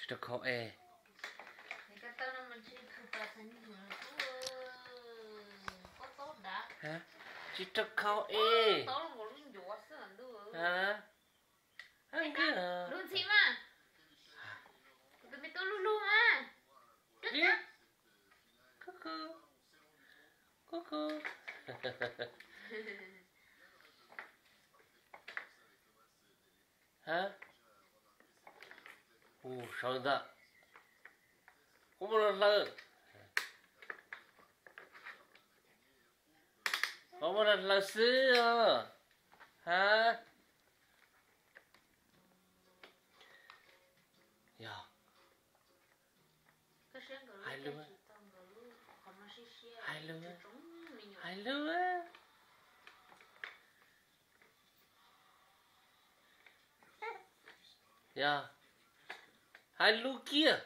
Rau khau e. Tsis rau khau e. Lub ntxhi mas. Kuv tus me tub lub lub mas. Kuv kuv. Kuv kuv. Ha. Ua sawv ntag. Koj muab los hlawv. Koj muab los hlawv xwb os. Ha. Yog. Hais lus. Hais lus. Hais lus. Yog. Hais lus kiag.